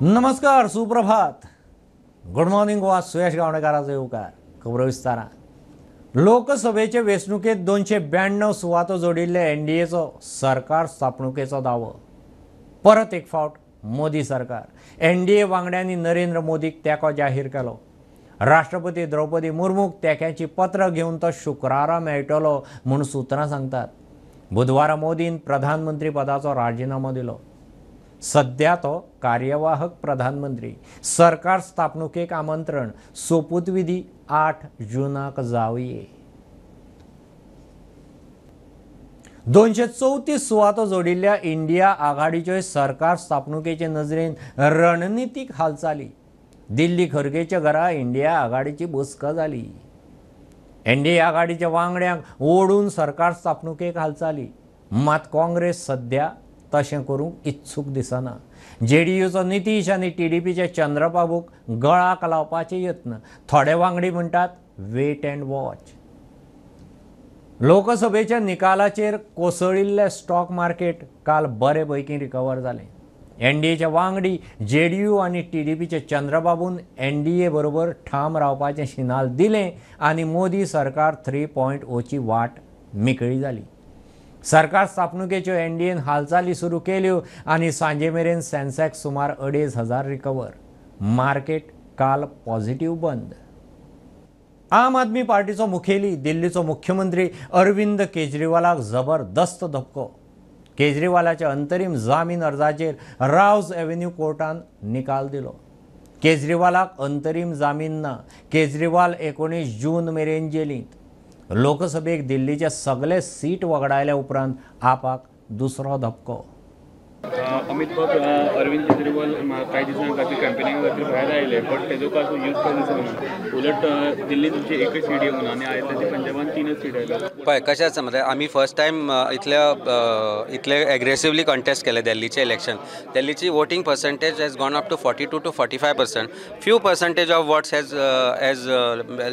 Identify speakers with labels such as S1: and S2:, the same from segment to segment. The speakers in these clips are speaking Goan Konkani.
S1: नमस्कार, सुप्रभात, गुड मॉर्निंग गोवा. सुयश गावणेकाराचो येवकार. खबरो विस्तारान. लोकसभेचे वेंचणुकेंत 292 सुवातो जोडिल्ले एनडीएचो सरकार स्थापणुकेचो दावो. परत एक फावट मोदी सरकार. एनडीए वांगड्यांनी नरेंद्र मोदीक तेंको जाहीर केलो. राष्ट्रपती द्रौपदी मुर्मूक तेंक्याची पत्र घेवन तो शुक्रारा मेळटलो म्हूण सुत्रां सांगतात. बुधवारा मोदीन प्रधानमंत्री पदाचो राजिनामो दिलो. सध्या तो कार्यवाहक प्रधानमंत्री. सरकार स्थापणुकेक आमंत्रण. सोपूतविधी 8 जूनाक जावये. 234 सुवातो जोडिल्ल्या इंडिया आघाडीच्यो सरकार स्थापणुकेचे नजरेन रणनितीक हालचाली. दिल्ली खरगेच्या घरा इंडिया आघाडीची बसका जाली. एनडीए आघाडीच्या वांगड्यांक ओडून सरकार स्थापणुकेक हालचाली. मात काँग्रेस सध्या तशें करूंक इत्सूक दिसना. जेडीयूचो नितीश आनी टीडीपीचे चंद्रबाबूक गळाक लावपाचे यत्न. थोडे वांगडी म्हणटात वेट अँड वॉच. लोकसभेच्या निकालाचेर कोसळिल्ले स्टॉक मार्केट काल बरे पैकी रिकवर जालें. एनडीएचे वांगडी जेडीयू आनी टीडीपीचे चंद्रबाबून एनडीए बरोबर ठाम रावपाचें शिनाल दिलें आनी मोदी सरकार 3.0ची वाट मेकळी जाली. सरकार स्थापणुकेच्यो एनडीएन हालचाली सुरू केल्यो आनी सांजे मेरेन सेन्सेक्स सुमार 2500 रिकवर. मार्केट काल पॉझिटिव्ह बंद. आम आदमी पार्टीचो मुखेली दिल्लीचो मुख्यमंत्री अरविंद केजरीवालाक जबरदस्त धपको. केजरीवालाच्या अंतरीम जामीन अर्जाचेर रावज एव्हेन्यू कोर्टान निकाल दिलो. केजरीवालाक अंतरीम जामीन ना. केजरीवाल 19 जून मेरेन जेलींत. लोकसभेक दिल्लीचे सगळे सीट वगडायल्या उपरांत आपाक दुसरो धपको.
S2: अमित बाब, अरविंद केजरीवाल कांय दिसां खातीर कॅम्पेनिंगा खातीर भायर आयले, बट तेजो कांय यूज कांय दिसना. उलट दिल्लीन तुमची एकच सीट येवना आनी आयज ताचे पंजाबान 3 सीट आयल्या.
S3: पळय कशें आसा मरे, आमी फर्स्ट टायम इतले एग्रेसिवली कंटेस्ट केले दिल्लीचें इलेक्शन. दिल्लीची voting percentage has gone up to 42 to 45%. Few percentage of votes has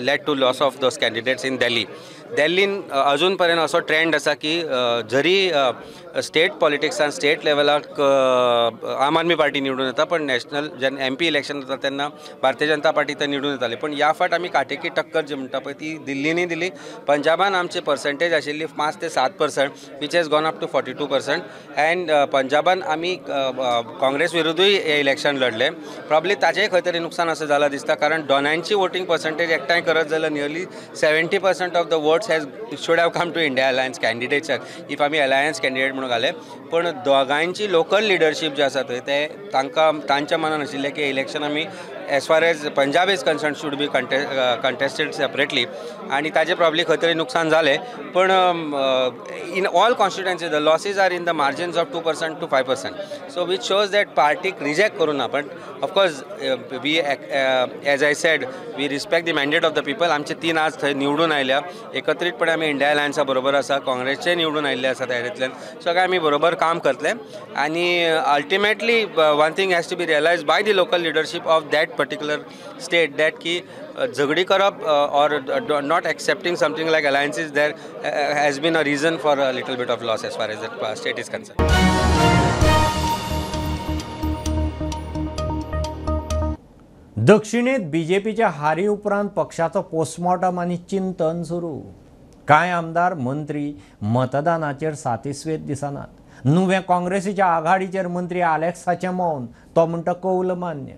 S3: led to loss of those candidates in Delhi. दिल्लीन अजून पर्यंत असो ट्रेंड आसा की जरी स्टेट पॉलिटिक्सान स्टेट लेवलाक आम आदमी पार्टी निवडून येता, पण नॅशनल जेन्ना एम पी इलेक्शन जाता तेन्ना भारतीय जनता पार्टी थंय निवडून येताली. पण ह्या फावट आमी काटेकी टक्कर जी म्हणटा पळय ती दिल्लीनूय दिली. पंजाबान आमची पर्संटेज आशिल्ली 5 ते 7%, which has gone up to 42%. And पंजाबान आमी काँग्रेस विरुद्धूय इलेक्शन लढले. प्रॉब्ली ताचेंय खंय तरी नुकसान अशें जालां दिसता, कारण दोनांची वोटींग पर्संटेज एकठांय करत जाल्यार nearly 70% of the votes has should have come to India alliance candidates if आमी अलायन्स कॅन्डिडेट म्हणून घाले. पण दोगांयची लोकल लिडरशीप जे आसा थंय ते तांकां तांच्या मनान आशिल्लें की इलेक्शन आमी as far as Punjab is concern should be contested separately, आनी ताजें प्रॉब्ली खंय तरी नुकसान जालें. पण in all constituency the losses are in the margins of 2% to 5%, so which shows that पार्टीक रिजेक्ट करूं ना. पण of course we as I said we respect the mandate of the people. आमचे 3 आज थंय निवडून आयल्या, एकत्रीतपणे आमी इंडिया अलायन्सा बरोबर आसा, काँग्रेसचे निवडून आयिल्ले आसा तयारेंतल्यान, सगळे आमी बरोबर काम करतले. आनी ultimately one thing has to be realise by the local leadership of that particular state that की झगडी करप or not accepting something like alliances there has been a reason for a little bit of loss as far as that state is concern.
S1: दक्षिणेत बीजेपीच्या हारी उपरांत पक्षाचो पोस्टमॉर्टम आनी चिंतन सुरू. कांय आमदार मंत्री मतदानाचेर सातिस्वेत दिसनात. नुवें काँग्रेसीच्या आघाडीचेर मंत्री आलेक्साचें मौन, तो म्हणटा कौल मान्य.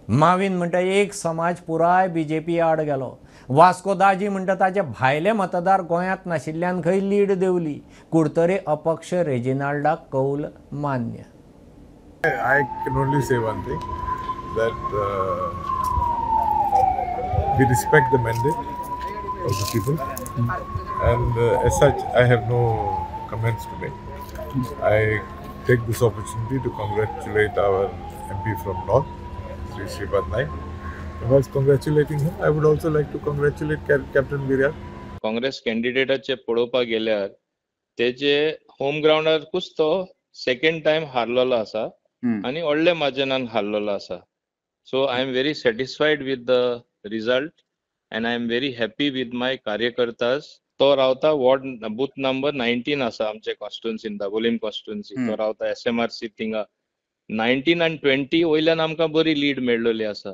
S1: मावीन म्हणटा एक समाज पुराय बीजेपी आड गेलो. वास्को दाजी म्हणटा ताचे भायले मतदार गोंयांत नाशिल्ल्यान खंय लीड देंवली. कुडतरे अपक्ष रेजिनाल्डाक कौल मान्य.
S4: I can only say one thing, that we respect the mandate of the people, and as such I have no comments to make. I take this opportunity to congratulate our MP from North, Sri Shripad Naik. And whilst congratulating him, I would also like to congratulate Captain Biryal.
S5: Congress कॅन्डिडेटाचे पळोवपाक गेल्यार तेजे होम ग्रावंडारकूच तो सेकंड टायम हारलेलो आसा आनी व्हडले मार्जिनान हारलेलो आसा. So I am very satisfied with the result and I am very happy with my कार्यकर्तास. तो रावता वॉर्ड बूथ नंबर 19 आसा आमचे कॉन्स्टिट्युएन्सीन, दाबोलीम कॉन्स्टिट्युएन्सी. तो रावता SMRC थिंगा. 19 आनी 20 वयल्यान आमकां बरी लीड मेळ्ळली आसा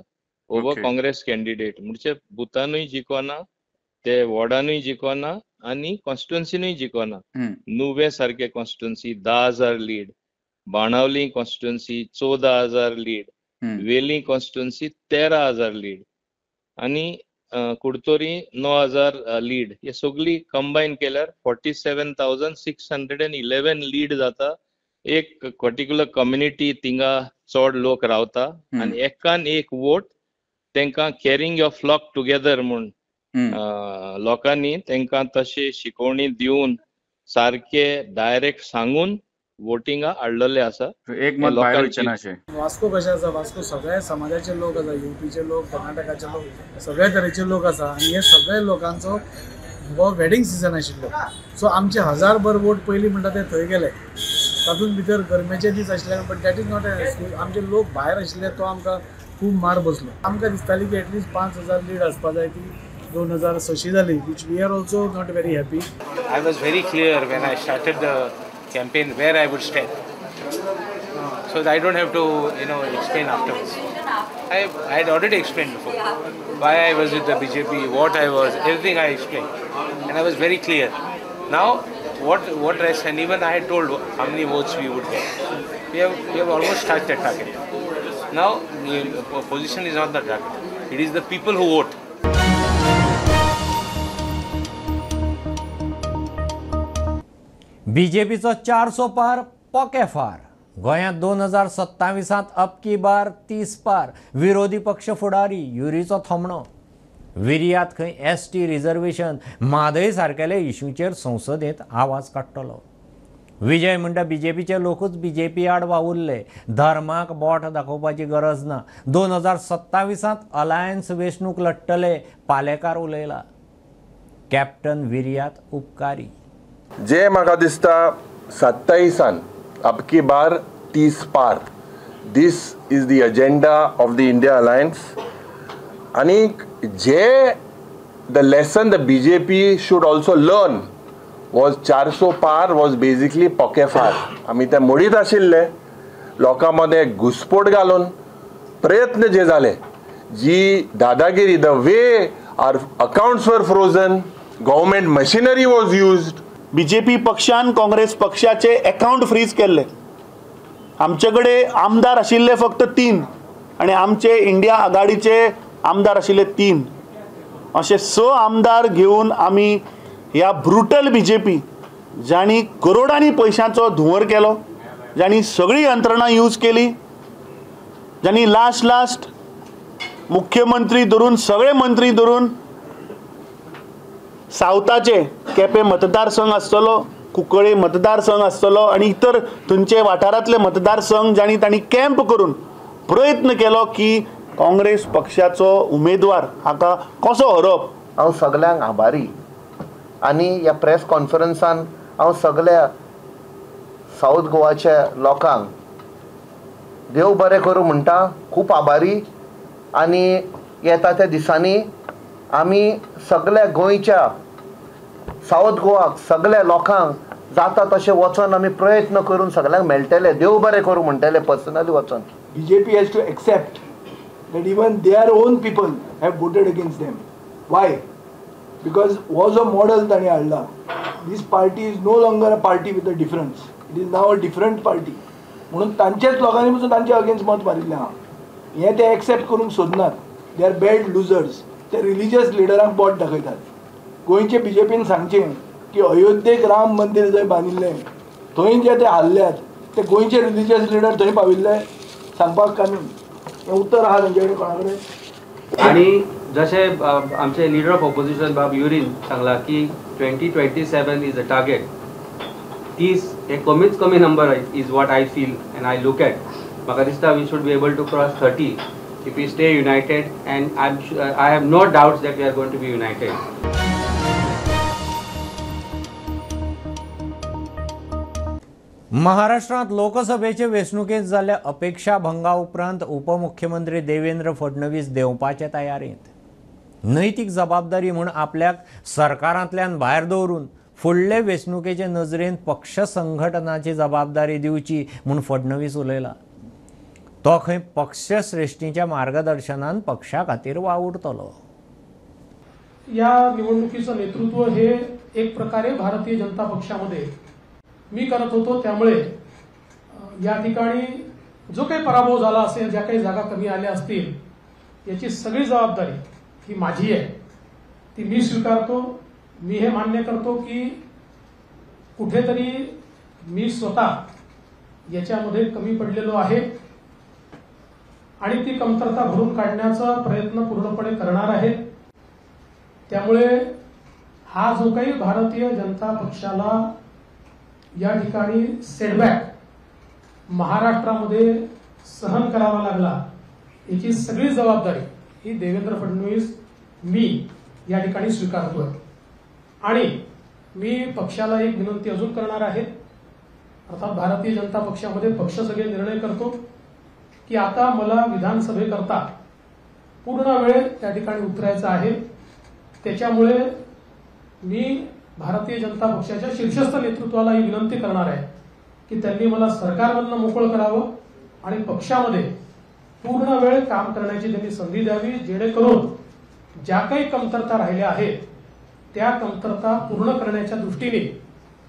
S5: ओवर काँग्रेस कॅन्डिडेट. म्हणजे बुथानूय जिखोना, ते वॉर्डानूय जिखोना आनी कॉन्स्टिट्युन्सीनूय जिखोना. नुवें सारके constituency 10,000 lead, Benaulim constituency 14,000 lead, वेली कॉन्स्टिट्युन्सी 13,000 लीड आनी कुडतोरी 9,000 लीड. हे सगळी कंबायन केल्यार 47,611 लीड जाता. एक पर्टिक्युलर कम्युनिटी थिंगा चड लोक रावता आनी एकान एक वोट तांकां कॅरिंग your flock together म्हूण लोकांनी तांकां तशें शिकवणी दिवन सारके डायरेक्ट सांगून वोटिंगा हाडलेले आसा.
S6: एक मत भायर वयचें ना अशें.
S7: वास्को कशें आसा, वास्को सगळ्या समाजाचे लोक आसा, युपीचे लोक, कर्नाटकाचे लोक, सगळ्या तरेचे लोक आसा आनी हे सगळे लोकांचो हो वेडींग सिजन आशिल्लो. सो आमचे 1000 वोट पयलीं म्हणटा ते थंय गेले. तातूंत भितर गरमेचे दीस आशिल्ले, but that is not an excuse. आमचे लोक भायर आशिल्ले तो आमकां खूब मार बसलो. आमकां दिसताली की एटलिस्ट 5,000 लीड आसपा जाय, ती 2,600 जाली, which we are also not very happy.
S8: I was very clear when I started the campaign where I would stand, so I don't have to explain afterwards. I had already explained before why I was with the BJP, what I was, everything I explained, and I was very clear. Now what rest, and even I had told how many votes we would get. We have almost touched that target. Now the position is not the target. It is the people who vote.
S1: बीजेपीचो 400 पार पोके फार. गोंयांत 2027 अब की बार 30 पार. विरोधी पक्ष फुडारी युरीचो थोमणो. विर्यात खंय एसटी रिजर्वेशन म्हादय सारकेले इशूचेर संसदेंत आवाज काडटलो. विजय म्हणटा बीजेपीचे लोकूच बीजेपी आड वावुरले, धर्माक बोट दाखोवपाची गरज ना. 2027 अलायन्स वेंचणूक लडटले, पालेकार उलयला. कॅप्टन विर्यात उपकारी.
S9: जे म्हाका दिसता 27 अब की बार 30 पार, this is the agenda of the India alliance. आनी जे the lesson the BJP should also learn was 400 पार वॉज बेजिकली पोके फार. आमी ते मोडीत आशिल्ले, लोकां मदें घुसपोट घालून प्रयत्न जे जाले, जी दादागिरी, the way our accounts were frozen, government machinery was used.
S10: BJP पक्षान काँग्रेस पक्षाचे अकाउंट फ्रीज केल्ले. आमचे कडेन आमदार आशिल्ले फक्त 3 आनी आमचे इंडिया आघाडीचे आमदार आशिल्ले 3. अशे 6 आमदार घेवन आमी ह्या ब्रुटल बीजेपी जांणी करोडांनी पयशांचो धुंवर केलो, जांणी सगळी यंत्रणा यूज केली, जांणी लास्ट लास्ट मुख्यमंत्री धरून सगळे मंत्री धरून सावथाचे केपें मतदारसंघ आसतलो, कुंकळे मतदारसंघ आसतलो आनी इतर थंयचे वाठारांतले मतदारसंघ जांणी तांणी कॅम्प करून प्रयत्न केलो की काँग्रेस पक्षाचो उमेदवार हाका कसो हरोवप.
S11: हांव सगल्यांक आभारी आनी ह्या प्रेस कॉन्फरन्सान हांव सगल्या सावथ गोवाच्या लोकांक देव बरें करूं म्हणटा, खूब आभारी. आनी येता त्या दिसांनी आमी सगल्या गोंयच्या सावथ गोवाक सगल्या लोकांक जाता तशें वचोन आमी प्रयत्न करून सगल्यांक मेळटले, देव बरें करूं म्हणटले पर्सनली वचोन.
S12: BJP has to accept that even their own people have voted against them. Why? Because हो जो मॉडल तांणी हाडला, this party is no longer a party with a difference, it is now a different party. म्हणून तांचेच लोकांनी पसून तांचे अगेन्स्ट मत मारिल्लें आहा. हें ते एक्सेप्ट करूंक सोदनात. They are bad losers. ते रिलिजियस लिडरांक बोट दाखयतात. गोंयचे बीजेपीन सांगचें की अयोध्येक राम मंदीर जंय बांदिल्लें थंय जे ते हारल्यात ते गोंयचे रिलिजियस लिडर थंय पाविल्ले सांगपाक कानून हें उत्तर आहा तांचे कडेन कोणा कडेन.
S3: आनी जशें आमचे लिडर ऑफ ऑपोजिशन बाब युरीन सांगला की 2027 is a target, 30 हे कमीच कमी number is what I feel and I look at. म्हाका दिसता we should be able to cross 30 if we stay united, and I have no doubts that we are going to be united.
S1: महाराष्ट्रांत लोकसभेचे वेंचणुकेंत जाल्ल्या अपेक्षाभंगा उपरांत उपमुख्यमंत्री देवेंद्र फडणवीस देंवपाचे तयारेंत. नैतीक जबाबदारी म्हूण आपल्याक सरकारांतल्यान भायर दवरून फुडले वेंचणुकेचे नजरेन पक्ष संघटनाची जबाबदारी दिवची म्हूण फडणवीस उलयला. तो खंय पक्षश्रेष्ठींच्या मार्गदर्शनान पक्षा खातीर वावुरतलो.
S13: या निवडणुकीचं नेतृत्व हे एक प्रकारे भारतीय जनता पक्षामध्ये मी करत होतो, त्यामुळे या ठिकाणी जो काही पराभव झाला असेल, ज्या काही जागा कमी आल्या असतील, याची सगळी जबाबदारी ही माझी आहे, ती मी स्वीकारतो. मी हे मान्य करतो की कुठेतरी मी स्वतः याच्यामध्ये कमी पडलेलो आहे आणि ती कमतरता भरून काढण्याचा प्रयत्न पूर्णपणे करणार आहे. त्यामुळे हा जो काही भारतीय जनता पक्षाला या ठिकाणी सेटबॅक महाराष्ट्रामध्ये सहन करावा लागला, याची सगळी जबाबदारी ही देवेंद्र फडणवीस मी या ठिकाणी स्वीकारतोय. आणि मी पक्षाला एक विनंती अजून करणार आहे. अर्थात भारतीय जनता पक्षामध्ये पक्ष सगळे निर्णय करतो की आता मला विधानसभेकरता पूर्ण वेळ त्या ठिकाणी उतरायचा आहे. त्याच्यामुळे मी भारतीय जनता पक्षाच्या शीर्षस्थ नेतृत्वाला ही विनंती करणार आहे की त्यांनी मला सरकारमधनं मोकळं करावं आणि पक्षामध्ये पूर्ण वेळ काम करण्याची त्यांनी संधी द्यावी, जेणेकरून ज्या काही कमतरता राहिल्या आहेत त्या कमतरता पूर्ण करण्याच्या दृष्टीने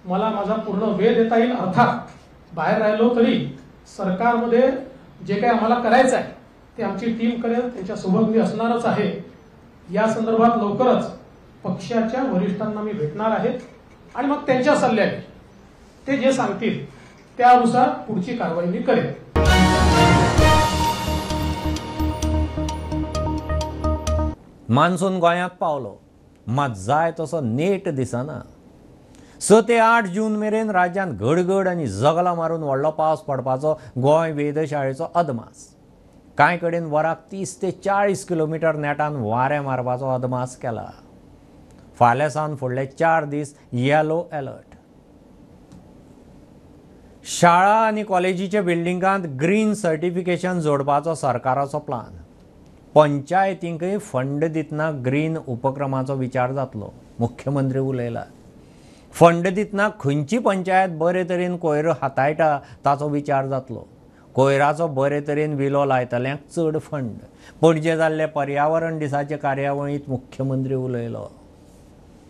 S13: मला माझा पूर्ण वेळ देता येईल. अर्थात बाहेर राहिलो तरी सरकारमध्ये जे काही आम्हाला करायचं आहे ते आमची टीम करेल, त्यांच्यासोबत मी असणारच आहे. या संदर्भात लवकरच पक्षाच्या वरिष्ठांना मी भेटणार आहे आणि मग त्यांच्या सल्ल्याने ते जे सांगतील त्यानुसार पुढची कारवाई मी करेन.
S1: मान्सून गोंयांत पावलो, मात जाय तसो नेट दिसना. 6 ते 8 जून मेरेन राज्यांत गडगड आनी जगलां मारून व्हडलो पावस पडपाचो गोंय वेधशाळेचो अदमास. कांय कडेन वराक 30 ते 40 किलोमिटर नेटान वारें मारपाचो अदमास केला. फाल्यां सावन फुडले 4 दीस येलो अलर्ट. शाळा आनी कॉलेजीच्या बिल्डिंगांत ग्रीन सर्टिफिकेशन जोडपाचो सरकाराचो प्लान. पंचायतींकय फंड दितना ग्रीन उपक्रमाचो विचार जातलो, मुख्यमंत्री उलयला. फंड दितना खंयची पंचायत बरे तरेन कोयर हाताळटा ताचो विचार जातलो. कोयराचो बरे तरेन विलो लायतल्यांक चड फंड. पणजे जाल्ले पर्यावरण दिसाचे कार्यावळींत मुख्यमंत्री उलयलो.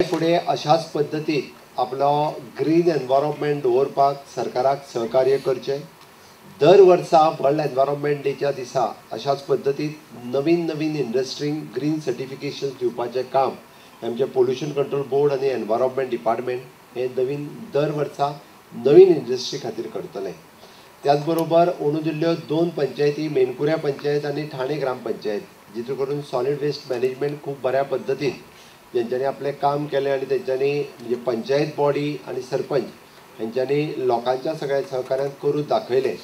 S14: फुडें अशाच पद्दतीन आपलो ग्रीन एनवायरमेंट दवरपाक सरकाराक सहकार्य करचें. दर वर्सा वर्ल्ड एनवायरमेंट डेच्या दिसा अशाच पद्दतीन नवीन नवीन इंडस्ट्रींक ग्रीन सर्टिफिकेशन दिवपाचें काम आमचें पोल्युशन कंट्रोल बोर्ड आनी एनवायरमेंट डिपार्टमेंट हे नवीन दर वर्सा नवीन इंडस्ट्री खातीर करतले. त्याच बरोबर अंदू दिल्ल्यो 2 पंचायती, मेनकुऱ्या पंचायत आनी ठाणे ग्रामपंचायत, जितून करून सॉलिड वेस्ट मॅनेजमेंट खूब बऱ्या पद्दतीन जेंच्यांनी आपलें काम केलें आनी तेंच्यांनी म्हणजे पंचायत बॉडी आनी सरपंच हेंच्यांनी लोकांच्या सगळ्या सहकार्यान करून दाखयलें,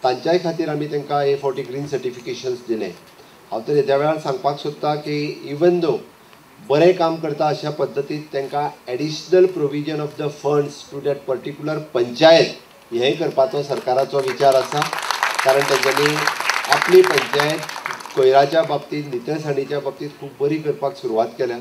S14: तांच्याय खातीर आमी तांकां हे फावटी ग्रीन सर्टिफिकेशन्स दिलें. हांव तर ह्या वेळार सांगपाक सोदता की इवन दो बरें काम करता अशा पद्दतीन तांकां additional provision of the funds to that particular panchayat हेंय करपाचो सरकाराचो विचार आसा. कारण तेंच्यांनी आपली पंचायत कोयराच्या बाबतींत, नितळसाणीच्या बाबतींत खूब बरी करपाक सुरवात केल्या.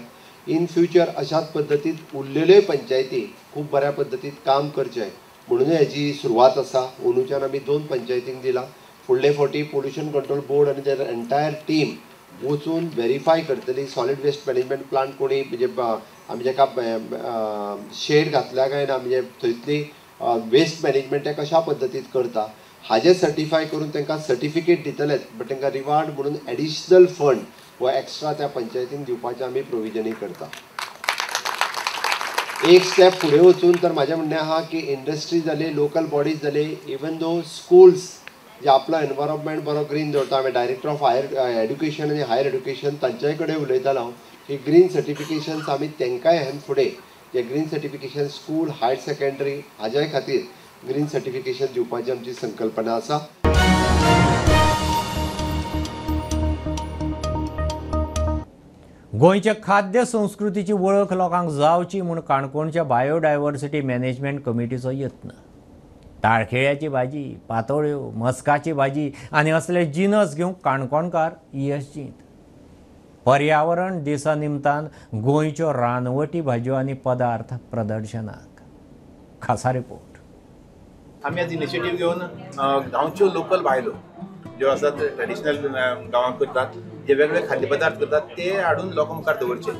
S14: इन फ्युचर अशाच पद्दतीन उरलेल्योय पंचायती खूब बऱ्या पद्दतीन काम करचें म्हणून हेजी सुरवात आसा. अंदूच्यान आमी 2 पंचायतींक दिला. फुडले फावटी पोल्युशन कंट्रोल बोर्ड आनी तेर एंटायर टीम वचून वेरीफाय करतली सॉलिड वेस्ट मॅनेजमेंट प्लांट कोणी म्हणजे आमी जेका शेड घातल्या काय ना, म्हणजे थंयसली वेस्ट मॅनेजमेंट कशा पद्दतीन करता हाजें सर्टिफाय करून तांकां सर्टिफिकेट दितलेच, बट तांकां रिवार्ड म्हणून एडिशनल फंड वा एक्स्ट्रा त्या पंचायतीन दिवपाचें आमी प्रोविजनूय करता. एक स्टेप फुडें वचून तर म्हाजें म्हणणें आहा की इंडस्ट्री जाली, लोकल बॉडीज जाली, इवन दो स्कुल्स जे आपलो एनवायरमेंट बरो ग्रीन दवरता, हांवें डायरेक्टर ऑफ हायर एड्युकेशन आनी हायर एड्युकेशन तांच्याय कडेन उलयतालो हांव की ग्रीन सर्टिफिकेशन्स आमी तांकांय ह्यान फुडें जे green certification school, higher secondary हाज्याय खातीर ग्रीन सर्टिफिकेशन दिवपाची आमची संकल्पना आसा.
S1: गोंयच्या खाद्य संस्कृतीची वळख लोकांक जावची म्हूण काणकोणच्या बायोडायवर्सिटी मॅनेजमेंट कमिटीचो यत्न. ताळखेळ्याची भाजी, पातोळ्यो, मस्काची भाजी आनी असले जिनस घेवंक काणकोणकार यश जींत. पर्यावरण दिसा निमतान गोंयच्यो रानवटी भाजयो आनी पदार्थ प्रदर्शनाक. खासा रिपोर्ट.
S15: आमी आज इनिशिएटीव घेवन गांवच्यो लोकल बायलो ज्यो आसात ट्रेडिशनल गांवांत करतात, जे वेगवेगळे खाद्य पदार्थ करतात ते हाडून लोकां मुखार दवरचे.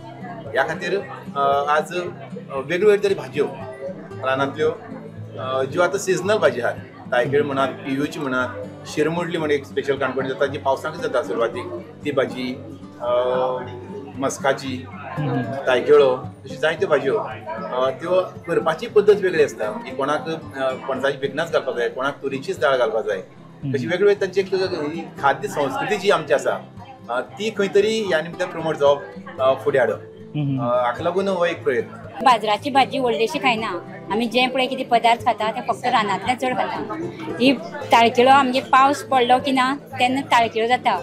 S15: ह्या खातीर आज वेगवेगळे तरी भाजयो रानांतल्यो ज्यो आतां सिजनल भाजी आहात, तायकिळ म्हणात, पियूची म्हणात, शिरमुडली म्हण एक स्पेशल काणकोण जाता जी पावसाकच जाता सुरवातीक, ती भाजी, मस्काची, तायकिळो, अश्यो जायत्यो भाजयो त्यो करपाची पद्दत वेगळी आसता. की कोणाक पणसाची भिकणांच घालपाक जाय, कोणाक तुरीचीच दाळ घालपाक जाय, अशी वेगवेगळी तांची एक खाद्य संस्कृती जी आमची आसा ती खंय तरी ह्या निमतान प्रमोट जावप, फुडें हाडप, हाका लागून हो एक प्रयत्न.
S16: बाजराची भाजी व्हडलीशी खायना आमी, जे पळय कितें पदार्थ खाता ते फक्त रानांतल्यान चड खाता. ही ताळकिळो आमगे पावस पडलो की ना तेन्ना ताळकिळो जाता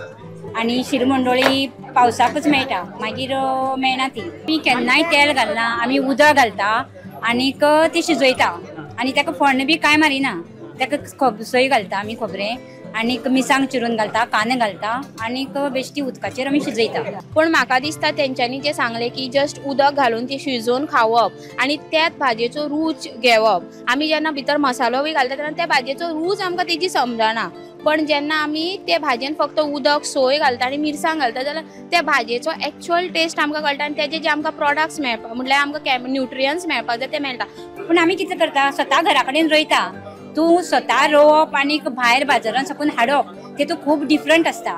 S16: आनी शिरमंडोळी पावसाकूच मेळटा, मागीर मेळना ती. आमी केन्नाय तेल घालना, आमी उदक घालता आनीक ती शिजयता आनी ताका फोण्ण बी कांय मारिना, ताका सोय घालता आमी, खोबरें आनीक मिरसांग चिरून घालता, कांदे घालता आनीक बेश्टी उदकाचेर आमी शिजयता.
S17: पूण म्हाका दिसता तेंच्यांनी जें सांगलें की जस्ट उदक घालून ती शिजोवन खावप आनी त्याच भाजयेचो रूच घेवप. आमी जेन्ना भितर मसालो बी घालता तेन्ना त्या भाजयेचो रूच आमकां तेजी समजना, पण जेन्ना आमी ते भाजयेन फक्त उदक, सोय घालता आनी मिरसांग घालता जाल्यार त्या भाजयेचो एक्चुअल टेस्ट आमकां कळटा आनी तेजे जे आमकां प्रोडक्ट्स मेळपाक, म्हटल्यार आमकां न्युट्रियन्स मेळपाक जाय ते मेळटा.
S16: पूण आमी कितें करता, स्वता घरा कडेन रोयता. तूं स्वता रोवप आनी भायर बाजारान साकून हाडप तेतूंत खूब डिफरंट आसता.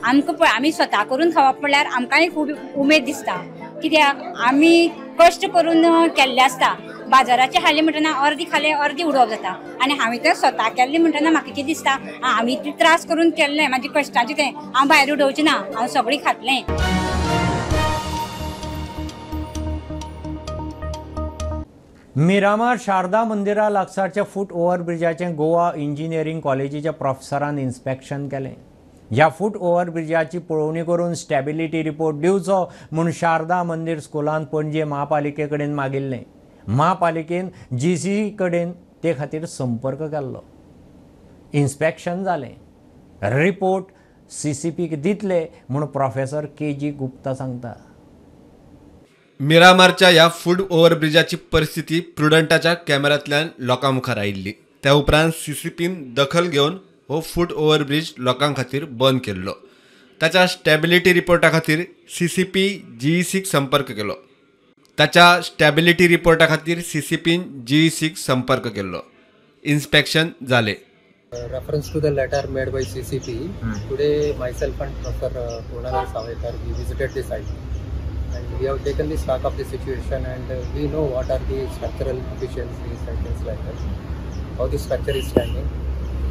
S16: आमकां पळय आमी स्वता करून खावप म्हणल्यार आमकांय खूब उमेद दिसता, कित्याक आमी कश्ट करून केल्लें आसता. बाजाराचें हाडलें म्हणटना अर्दी खालें अर्दी उडोवप जाता, आनी हांवें तें स्वता केल्लें म्हणटना म्हाका कितें दिसता, हांवें इतले त्रास करून केल्लें, म्हाजे कश्टाचें तें हांव भायर उडोवचें ना, हांव सगळीं खातलें.
S1: मिरामार शारदा मंदिरा लागसारच्या फूट ओव्हरब्रिजाचें गोवा इंजिनियरींग कॉलेजीच्या प्रोफेसरान इन्स्पेक्शन केलें. ह्या फूट ओव्हरब्रिजाची पळोवणी करून स्टॅबिलिटी रिपोर्ट दिवचो म्हूण शारदा मंदीर स्कुलान पणजे म्हापालिके कडेन मागिल्लें. म्हापालिकेन जीसी कडेन ते खातीर संपर्क केल्लो. इन्स्पेक्शन जालें, रिपोर्ट सीसीपीक दितले म्हूण प्रोफेसर के जी गुप्ता सांगता.
S18: मिरामारच्या ह्या फूड ओव्हरब्रिजाची परिस्थिती प्रुडंटाच्या कॅमेऱ्यांतल्यान लोकां मुखार आयिल्ली. त्या उपरांत सीसीपीन दखल घेवन हो फूड ओव्हरब्रिज लोकां खातीर बंद केल्लो. ताच्या स्टॅबिलिटी रिपोर्टा खातीर सीसीपी जीईसीक संपर्क केलो. ताच्या स्टॅबिलिटी रिपोर्टा खातीर सीसीपीन जीईसीक संपर्क केल्लो. इन्स्पेक्शन जालें.
S19: Reference to the letter made by CCP, today myself and Professor Purnanand Sawaikar, we visited the site and we have taken the stock of the situation and we know what are the structural deficiencies and things like that, how the structure is standing,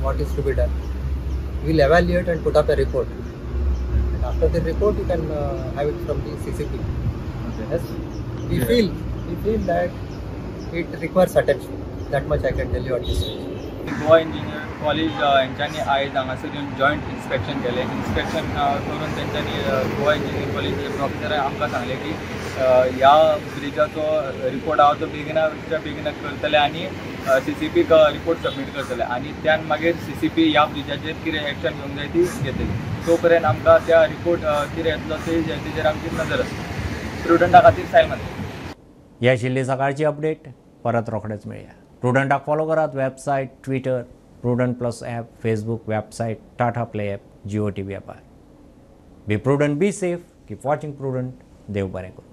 S19: what is to be done. We will evaluate and put up a report, and after the report you can have it from the CCP. Okay. Yes, we feel that it requires attention. That much I can tell you at this stage.
S20: Goa engineer college हेंच्यांनी आयज हांगासर येवन जॉयंट इन्स्पेक्शन केलें. इन्स्पेक्शन करून तेंच्यांनी गोवा इंजिनियर कॉलेजीचे प्रोफेसरान आमकां सांगलें की ह्या ब्रिजाचो रिपोर्ट आहा तो बेगिनाच्या बेगीन करतले आनी सीसीपीक रिपोर्ट सबमीट करतले आनी त्यान मागीर सीसीपी ह्या ब्रिजाचेर कितें एक्शन घेवंक जाय ती घेतली. तो पर्यंत आमकां त्या रिपोर्ट कितें येतलो तेजेर आमची नजर आसता. प्रुडंटा खातीर सायल मारता.
S1: ही आशिल्ली सकाळची अपडेट. परत रोखडेच मेळया. प्रुडंटाक फॉलो करात website, Twitter, Prudent plus app, Facebook, website, Tata play app, Jio TV ॲपार. Be prudent, be safe, keep watching Prudent. देव बरें करूं.